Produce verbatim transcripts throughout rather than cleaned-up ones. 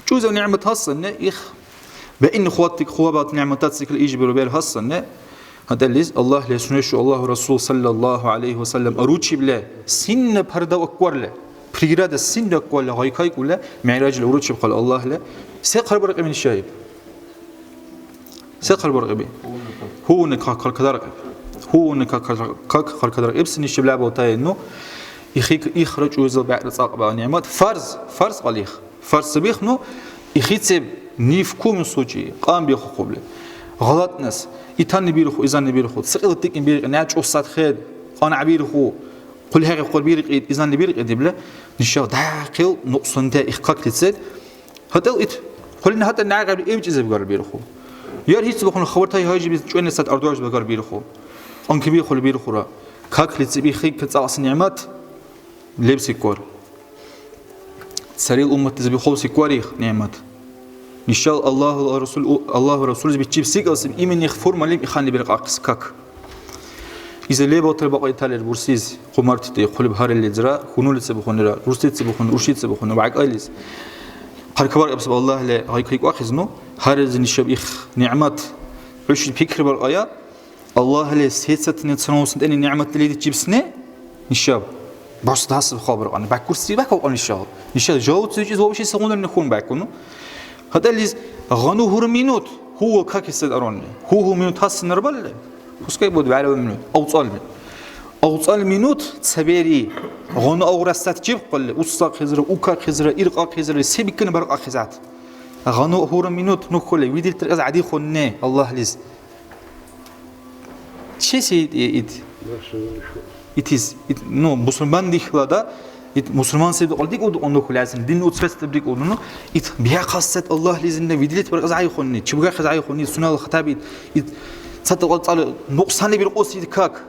Чуза нигӀмат хасанне, их баинни хватик хвабат нигӀматацикли ижбиру бер хасанне, гьатӀалис Аллагьли сунешу Аллагьу Расул саллаллаху гӀялайхи ва саллям аручибли, синна парда акварли, преграда синна акварли, гъайкайкӀули, МигӀражли уручиб хъали Аллагьли, се хъарбаркьиб ил шайиб? Се хъарбаркьиби? Гьуни как хъаркадаркьиб. Гьуни как хъар-, как хъаркадаркьиб. Ибси нишиб лябалтаи, ну, ихик-, ихра чузил бегӀра цӀакьба нигӀмат. Фарз, фарз кьалих. Фарз сабих, ну, ихицеб ни в коем случае кьан бихухъубли. ГъалатӀнас, итанни бирху, изанни бирху, цикьила тӀикӀин биркьи, нячӀу сад хед, кьанхӀебирху, хъулихӀехъи хъул биркьи, изанни биркьи дибли, нишал дяхъил нукьсанти их каклицед, ГьатӀал ит, хъулина гьатӀа някъибли эмчӀизиб гарбирхъу. Яр гьицӀбухъун хабартай гьайжибиз чуэна сад ардуашба гарбирхъу. Анкъбирхъули бирхъура. Как лецӀибихъи кацӀалси нигӀмат лебси квар. Царил умматлизиб хъулси квар их нигӀмат. Нишал Аллагьла Расул, Аллагьла Расуллизи бичиб сикӀалси имени формалим ихъанли биркьахъис как. Иза лебалтар бакьайталир бурсис, хъумартити, хъулиб гьариллизира, хьунулицибухъунира, рурсицибухъун, уршицибухъун, вякьайлис. Хъаркабаркьибси Аллагьли гъайкайкӀахъес, ну, гьарилзи нишаб их нигӀмат, хӀуша пикрибаркьая, Аллагьли сецадхӀни ца наусни тӀени нигӀмат ледичибсни, нишаб. Просто дасиб халбаркьани, бякурси бякалкьани нишал. Нишал жавабцуйчис вообще сегъуна хьун бякуну. ГьатӀалис гъану гьур минут, хӀу ва как хӀисад аронни. ХӀу-хӀу минут хасси нурбалли, пускай будет вяла минут, авцӀал минут. АвцӀал минут цабери, гъану авра сат чебхъалли, уссахъизра, укахъизра, иркьахъизра, се биккани баркьахъизад. Гъану гьур минут ну хъули, видилтиркьяз гӀядихъунни Аллагьлис. Чеси ит, ит, ит, итис, ит, ну, мусульман дихла, да, ит мусульман се дукьул дикӀулду, он духули асин, дин уцбес дикӀулду, ну, ит бихӀяхъас сет Аллагьлизинна видилит баркьес гӀяйхъунни, чебухӀехъес гӀяйхъунни, сунела хатаби ит, ит ца дукьул цӀали нукьсани биркьуси ит как?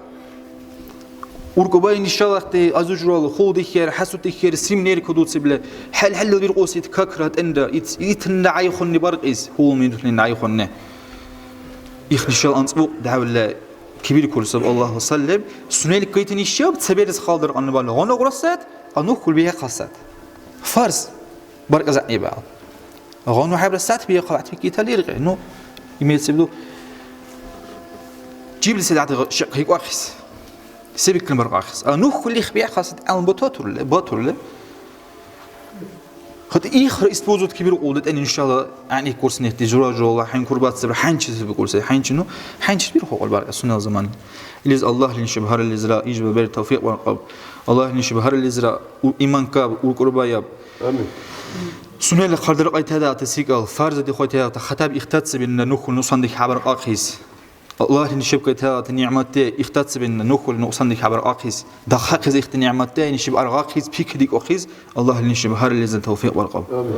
УркӀубай нишалахъти азу-журала хъулдихьер, хӀясудихьер, симнер кадуцибли, хӀял-хӀяллил биркьуси ит какра тӀенра, ит, итнила гӀяйхъунни баркьис, хӀулмидутлин гӀяйхъунни. Их нишал анцӀбукь дявила кибиркур саб Аллагьла сай леб. Сунела кайти нишаб ца берес халдаркьанна балагъуна гъурасад, а ну хьулбихӀехъасад. Фарз баркьес гӀебал. Гъану хӀябра сатби хъалатбикибтали иркьи. Ну, имеется в виду, жибли се дагьри шекъ хӀикӀуахъес. Се бикни баркьахъес. А ну хьули хбяхъаси гӀялм батурли, батурли. ХатӀи ихра использовать кибиркьулри тӀани, иншалла, гӀягӀникурси нехти жура-журала хӀянкурбацибра хӀянчи се бикӀуси, хӀянчи, ну, хӀянчи бирху кьул баркьа сунела заман. Илиз Аллагьли нишаб гьариллизира ижба бер тавфикь баркьаб. Аллагьли нишаб гьариллизира у-, иман каб, уркӀрубаяб. Амин. Сунела хъардиркьяйтадагъти секӀал, фарза дихъайтадагъти хатаб ихтаццабирнила нухули нукьсандихьабаркьахъес. Аллагьли нишаб кайтадагъти нигӀматти ихтаццабирнила нухули нукьсандихьабаркьахъес. Дахъахъес ихти нигӀматти нишаб аргъахъес, пикридикӀухъес, Аллагьли нишаб гьариллизир тавфикь баркьаб. Амин.